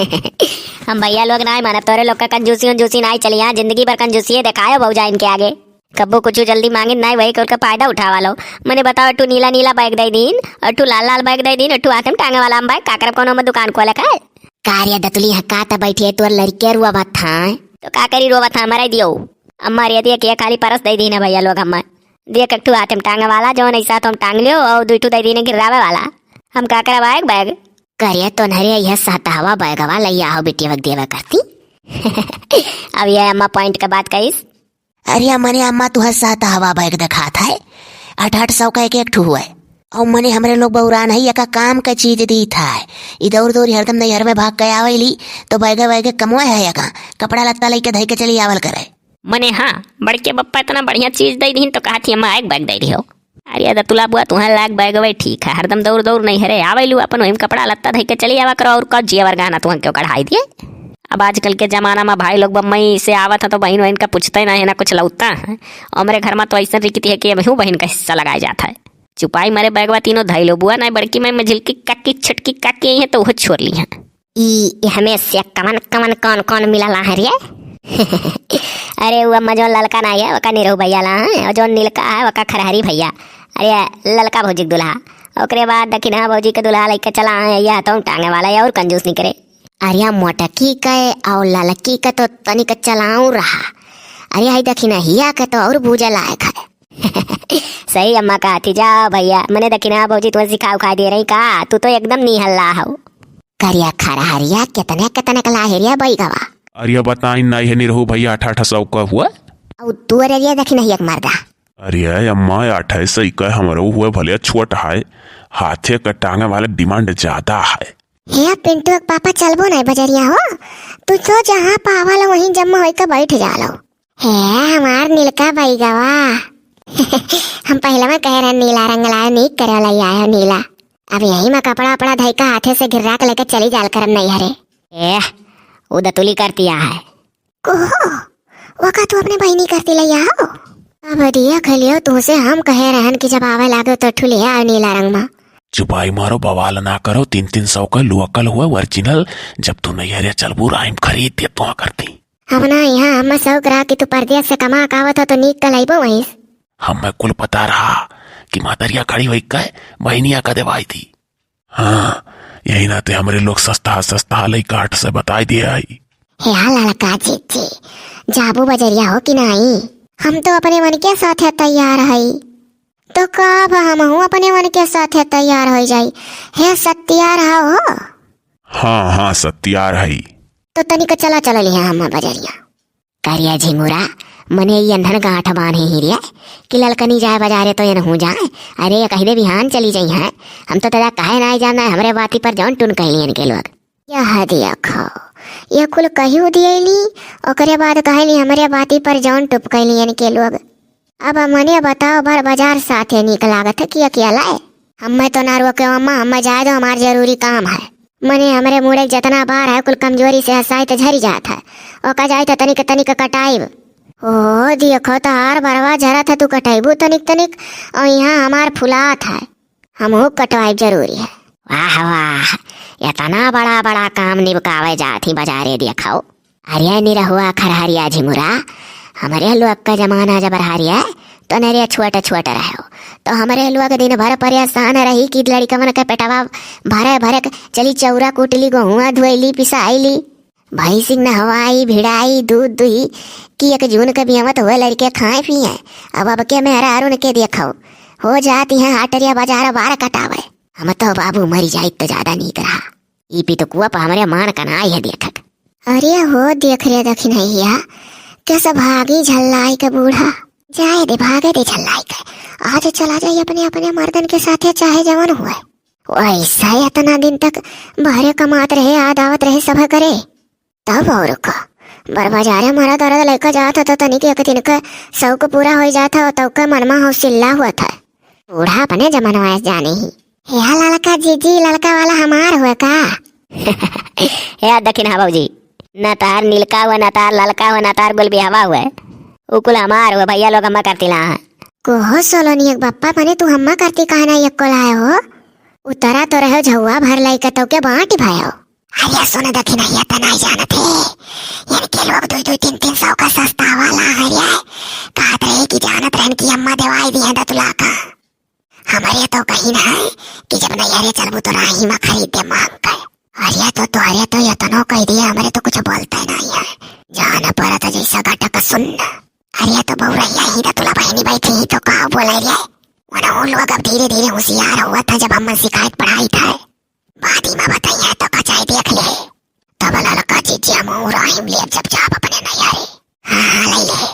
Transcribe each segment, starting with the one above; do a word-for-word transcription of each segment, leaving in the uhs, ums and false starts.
हम भैया लोग नाहीं मानब, तोरे लोग का कंजूसी उंजूसी नाहीं चली। यहाँ जिंदगी भर कंजूसी देखायो भौजाइन के आगे। कब्बो कुछ जल्दी मांगिन नाहीं, वही के उनका फायदा उठावा लो। मने बताओ, अठू नीला नीला बैग दे दीन, अठू लाल लाल बैग दे दीन, अठू हाथे में टांगे वाला हम बैग, का करब, कोनो में दुकान खोले का? का रे दतुली, यहाँ का त बैठी है, तोर लड़के रोवत हैं। तो का करी, रोवत हैं, मराई दियो। अम्मा रे दिया के खाली परस दे दीन है भैया लोग, हम दिया के एक ठू हाथे में टांगे वाला, जौन ऐसा तो हम टांग लियो, और दुई ठू दे दीन है गिर्रावे वाला। हम का करब, एक बैग। करे तो नरे यह सातहवा बैगवा लइया हो बिटिया देवे करती। अब ये अम्मा point के बात कहिस। अरे मने अम्मा, तुहर सातहवा बैग देखात है, आठ आठ सौ का एक एक ठू हुए। और मने हमरे लोग बौरान है, यका काम का चीज दीत है। इधर उधर हरदम नैहर में भाग के आवेली, तो बैगे बैगे कमवे है यका, कपड़ा लत्ता लेके धई के चली आवल करे। मने हाँ, बड़के बप्पा इतना बढ़िया चीज दे दीन तो कहा थी अम्मा एक बैग दे दियो। अरे दतुला बुआ, तुहर लाग बैगवे ठीक है, हरदम दौड़ दौड़ नैहरे आवेलू, अपन वही में कपड़ा लत्ता धई के चली आवा करो, और का जियावर गहना तुहन क्यों कढ़ाई दिए। अब आजकल के जमाना में भाई लोग बम्बई से आवत है तो बहिन वहिन का पूछते ना है, ना कुछ लौता है। हमरे घर में तो ऐसा रिकती है कि अबहू बहिन का हिस्सा लगाए जात है। चुपाई मरे बैगवा तीनों धई लो बुआ, ना बड़की मैं मझिलकी काकी, छोटकी काकी आई है तो वो छोड़ ली है। ई, ई हमें से कवन, कवन, कौन, कौन मिला ला है रे? अरे वो अम्मा जौन ललका ना है, वका निरहू भैया ला है, और जौन नीलका है, वका खरहरी भैया। अरे ललका भौजी के दुल्हा। ओकरे बाद दखिनहा भौजी के दुल्हा लेके चला है, यह तो टांगे वाला है और कंजूस नहीं करे। अरे मोटकी के और ललकी के तो तनिक चलाऊ रहा। अरे हाय दखिनहिया के तो और बूझे लायक है। सही अम्मा कहा थी, जाओ भैया, मने दखिनहा भौजी तुम्हें सिखा उखा दे रही का? तू तो एकदम निहल्ला हो। करिया खरहरिया कितने कितने का लाहे रे बैगवा? अरे बताइन नाई है निरहू भैया, आठ आठ सौ का हुआ। और तू अरे रे दखिनहिया के मर्दा। अरे अम्मा, आठ सौ का हमरो हुआ, भले छोट है, हाथे का टांगे वाला demand ज्यादा है। हे पिंटू के पापा, चलबो नहीं बजरिया हो, तू तो जहाँ पावल वहीं जम्मा होई के बैठ जालो। हे हमार नीलका बैगवा। हम पहले में कहे रहे नीला रंग लाए, नीक करे वाला आयो नीला। अब यही में कपड़ा उपड़ा धई का हाथे से गिर्रा के लेके चली जाल करब नैहरे। ए, उ दतुली करती आ है। कोहो, वका तू अपने बहिनी करती लैया हो। अब दिया खलियो, तुमसे हम कहे रहन कि जब आवे लागे तो ठुलिया आवे नीला रंग में। चुपाई मारो, बवाल ना करो। तीन तीन सौ का local हुआ original, जब तू नैहरे चलबू राइम खरीद दे तो करती। हम ना यहाँ, हम शौक रहा कि तू परदेस से कमा के आवत हो तो नीक कलैबो वहीं। हमें कुल पता रहा कि मातरिया खड़ी होई के बहिनिया का देवाई थी। हाँ, यही नाते हमरे लोग सस्ता सस्ता लइका हाट से बताई दिए आई। हे हा ललका जीजी, जाबू बजरिया हो कि नाई? हम तो अपने मन के साथे तैयार हई। तो का अब हमहू अपने मन के साथे तैयार होई जाई? हे सत्यार हौ हो? हाँ, हाँ, सत्यार हई। तो तनिक चला, चला लिहा हम बजरिया। करिया झिंगुरा, मने ई अंधन गांठ बांधे ही रे, कि ललकनी जाए बजारे तो एनहू जाए। अरे, कहि दे बिहान चली जइहैं। हम तो तदा कहे नाई जाना है, हमरे बाती पर जौन टुन कहली इनके लोग। यह देखो, ये कुल कहियो दियली, ओकरे बाद कहली हमरे बाती पर जौन टुप कहली इनके लोग। अब मने बताओ, बड़ बजार साथे नीक लागत है कि अकेला है? हमें तो ना रोके अम्मा, हमें जाए दो, हमार जरूरी काम है। मने हमरे मुड़े के जतना बार है, कुल कमजोरी से हंसाई त झरी जात है। ओका जाए त तनिक तनिक कटाइब। ओ, देखो तहार बरवा झरत है, तू कटाइबू तनिक तनिक, और यहाँ हमार फुलात है। हमहू कटवाइब जरूरी है। वाह, वाह, इतना बड़ा बड़ा काम निबकावे जात ही बजारे देखो। अरे निरहुआ खरहरिया झिंगुरा, हमरे लोग का जमाना जब रहा रे, तो नरे छोट छोट रहो, तो हमरे लोग दिन भर परेशान रही कि लड़िकवन के पेटवा भरे भरे के चली चौरा कूटली, गोहुआ धोइली, पिसाइली, भैंसी नहवाई, भिड़ाई, दूध दुही कि एक जून के बियावत हुए लड़के खाए पिए। अब अब के मेहरारून के देखो, हो जाती हैं हाटरिया बजार बार कटावे। हम तो बाबू मरी जाइत तो ज्यादा नीक रहा। ई पितकुआ पर हमरे मान कनाई है देखत। अरे हो देख रे दखिनहिया, कैसे भागी झल्लाई के बूढ़ा। जाए दे, भागे दे झल्लाई के। आज चला जाई अपने अपने मर्दन के साथे, चाहे जवन हुए। वैसा इतना दिन तक बहरे कमात रहे, आद आवत रहे, सब करे। तब और का, बड़ बजारे मरद औरत लइका जात हो तो तनिक एक दिन के शौक पूरा हो जात हो, तब के मनमा हौसिल्ला हुआ था। बूढ़ा अपने जमानवा से जाने ही। हे ललका जीजी, ललका वाला हमार हुए का? हे दखिनहा भौजी, ना तार नीलका हुए, ना तार ललका हुए, ना तार गुलबिहवा हुए, उ कुल हमार हुए, भैया लोग हम्मा करती ला है। कोहो सोलोनिया के बप्पा, मने तू हम्मा करती काहे ना एक को लाए हो? उतरा तो रहो झौआ भर लइका तो के बांट भयो। अरे सुन दखिनहिया, त नाहीं जानत है, इनके लोग दुई दुई तीन तीन सौ का सस्ता वाला है रे। कहत रहे कि जानत रहन कि अम्मा देवाई दिहे दतुला का। हमरे तो कहिन है कि जब नैहरे चलबू तो राही मा खरीद दे मांग के। अरे तो तोहरे तो यतनो कह दिए, हमरे तो कुछ बोलते नाहीं है। जान परत जैसा घटक सुन्न। अरे तो बउरहिया ही दतुला बहिनी बैठी ही तो का बोले रे। उनहू लोग अब धीरे धीरे होशियार हुआ था जब अम्मा सिखाइत पढ़ाइत है। बादी मा बताइए तो कचाई देख ले। तब ललका जीजी हम राहिम ले जब जाब अपने नैहरे। हाँ, हाँ, ले ले।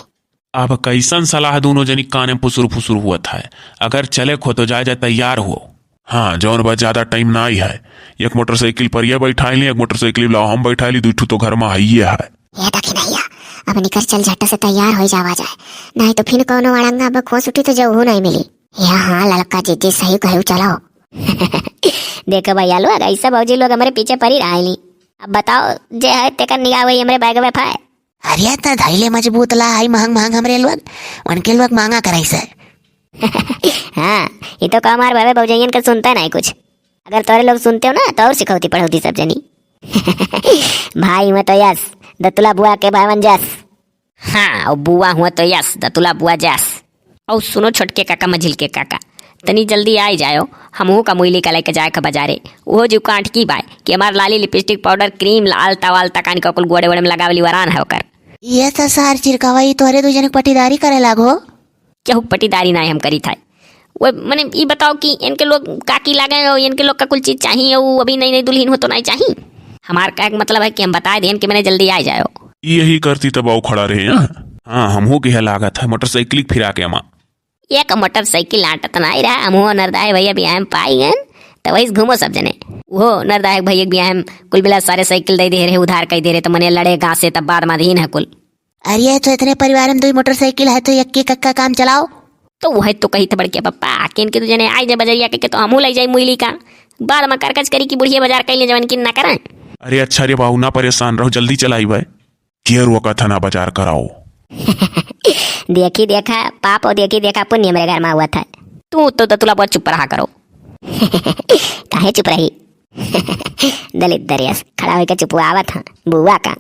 अब कइसन सलाह दूनो जनी काने पुसुर फुसुर हुअत है। अगर चले खो तो जाए जाए तैयार हो। हाँ, जौन बा ज्यादा टाइम नाहीं है। एक मोटरसाइकिल पर ये बैठाइ ली, एक मोटरसाइकिल लाओ हम बैठाइ ली, दुई ठू तो घर मा हइये है। ये दखिनहिया, अब निकर चल झट से तैयार होइ जावा जाए, नाहीं तो फिर कौनो अड़ंगा अब खोस उठी तो जौहू नाहीं मिली। या हाँ, ललका जीजी सही कहू, चलो। देखो भइया लोग, ऐसा भौजी लोग हमरे पीछे परी रहली। अब बताओ, जे है तेकर निगाह वही हमरे बैग में फाय। अरे त धैले मजबूत ला, आई महंग महंग हमरे लोग, उनके लोग मांगा कराई से। हाँ, ये तो का हमार भावे भौजैयन के सुनते नाहीं कुछ। अगर तोरे लोग सुनते हो ना, तो और सिखौती पढ़ौती सब जनी। भाई में तो यस, दतुला बुआ के भावन जस। हाँ, और बुआ हुआ तो यस, दतुला बुआ जस। और सुनो छोटके काका, मझिल के काका, तनी जल्दी आई जायो, हमहू का मुइली का लेके जाए के बाजारे। वो जो कांट की बाय कि हमार लाली, लिपस्टिक, पाउडर, क्रीम, आलता वालता कान का कुल गोड़े वोड़े में लगावली वरान है ओकर। ये तो सार चिरकावा, ई तोहरे दू जने के पटीदारी करे लागो। केहू पटीदारी नाहीं हम करी था। वो मने ई बताओ कि इनके लोग काकी लागे और इनके लोग का कुल चीज चाहिए, वो अभी नई नई दुल्हन हो तो नाहीं चाहिए। हमार का एक मतलब है कि हम बताए देन कि मने जल्दी आ जाओ। यही करती तब आओ खड़ा रहे, हाँ? हाँ, हमहू के है लागत है मोटरसाइकिल फिरा के अमा। एक मोटरसाइकिल आटत नाहीं रहा, हमहू नरदाय भैया बियाह में पाई गन, तो वही से घूमो सब जने। वो नरदायक भैया के बियाह में कुल बिला सारे साइकिल दे दे रहे, उधार कई दे रहे, तो मने लड़े गाँव से तब बाद में अधीन है कुल। अरे, तो इतने परिवार में दो ही मोटरसाइकिल है, तो एक एक का काम चलाओ। तो वह तो कही थे बड़के पप्पा, कि इनके तो जने आई जाए बजरिया के, के तो हमहू ले जाई मुइली का। बाद में करकच करी कि बुढ़िया बाजार कैले जवन कि ना करें। अरे अच्छा रे बाबू, ना परेशान रहो, जल्दी चलाई भाई। के रोका था ना बाजार कराओ। देखी देखा पाप और देखी देखा पुण्य मेरे घर में हुआ था। तू तो दतुला बहुत चुप रहा करो। काहे चुप रही? दलित दरियस खड़ा होके चुपवावत हाँ बुआ का।